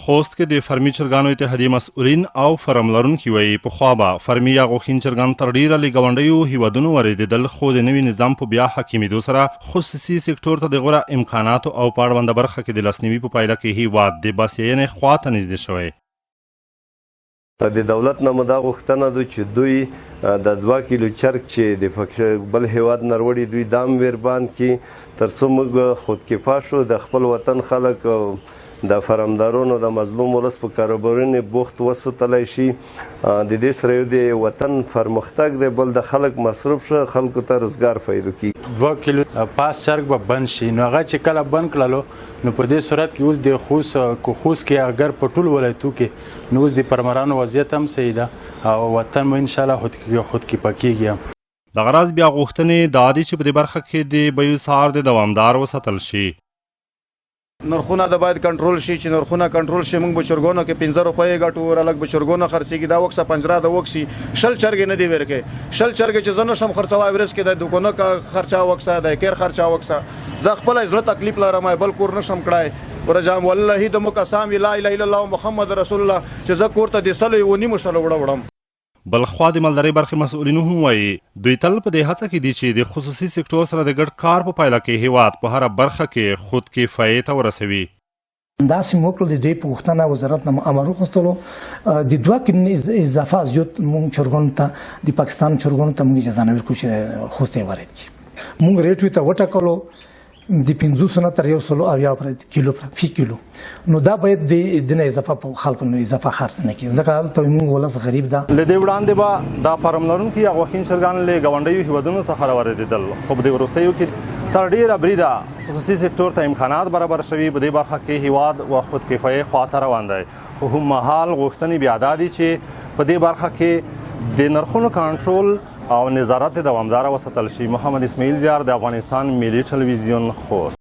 خوست کې د فرمي چرګانو اتحادیې مسؤلین او فرم لرونکي وایي، پخوا به فرمي یا غوښین چرګان تر ډېره له ګاونډیو هېوادونو واردېدل، خو د نوي نظام په بیا حاکمېدو سره خصوصي سکټور ته د غوره امکاناتو او په اړونده برخه کې د لاسنیوي په پایله کې هېواد د بسیاینې خوا ته نږدې شوی. د دولت نه مو دا غوښتنه ده چې دوی د 2 کیلو چرګ چې د بل هیواد نه وروړي، دوی دام ویرباند کړي، تر څو موږ خودکفا شو، د خپل وطن خلک د فرمدارونو د مظلوم ولس په کاروبارونو بوخت وساتلی شي. د دې سره یو د وطن پرمختګ دی، بل د خلک مصروف شه، خلکو ته روزګار پیدا کیږي. 2 کیلو پاس چرګ به بند شي، نو هغه چې کله بند کړلو، نو په دې صورت کې اوس د خوست کو خوست کې اگر په ټول ولایتو کې، نو اوس د فرمرانو وضعیت هم صحیح ده او وطن مو ان شاء الله خودکفا کیږي هم. دغه راز بیا غوښتنې دا دي چې په دې برخه کې د بیو څار د دوامدار وساتل شي. نرخونه د باید کنټرول شي. چې نرخونه کنټرول شي، موږ به چرګونو کې 5 روپۍ ګټو، ورلګ به چرګونه خرڅېږي. دا وکسه پنجره د وکسي 20 چرګې نه دی ورکې، 20 چرګې چې زه نشم خرڅوای، ورځ کې د دوکانو خرچه وکسه، د کیر خرچه وکسه. زه خپل زړه تکلیف لرم، بل کور نشم کړای ورجام. والله د مو قسم، لا اله الا الله محمد رسول الله، چې زه کور ته د سلو یو نیمو شلو وړه وړم. بلخوا د مالدارۍ برخې مسؤلین هم وایي، دوی تل په دې هڅه کې دي چې د خصوصي سکټور سره د ګډ کار په پایله کې هیواد په هره برخه کې خودکفایۍ ته ورسوي. داسې مو وکړل، د دوی په غوښتنه وزارت نه امر وغوښتلو، د 2 کلونو اضافه زیات مونږ چرګانو ته، د پاکستان چرګانو ته مونږ اجازه نه ورکړو چې خوست یې وارد کړي. مونږ ریټ ته وټاکلو د 50 نه تر 170 پر کیلو پر فی کیلو. نو دا باید د دنه اضافه په خلکو نو اضافه خرڅ نه کړي، ځکه هلته موږ ولس غریب ده. له دې وړاندې به دا فارم لرونکي یا غوښین چرګان له ګاونډیو هیوادونو څخه راواردېدل، خو په دې وروستیو کې تر ډېره بریده خصوصي سکتور ته امکانات برابر شوي. په دې برخه کې هیواد و خودکفایۍ خواته روان دی، خو هم مهال غوښتنې بیا دا دي چې په دې برخه کې د نرخونو کنټرول او نظارت دوامداره وساتل شي. محمد اسماعیل زیار، د افغانستان ملي ټلویزیون، خوست.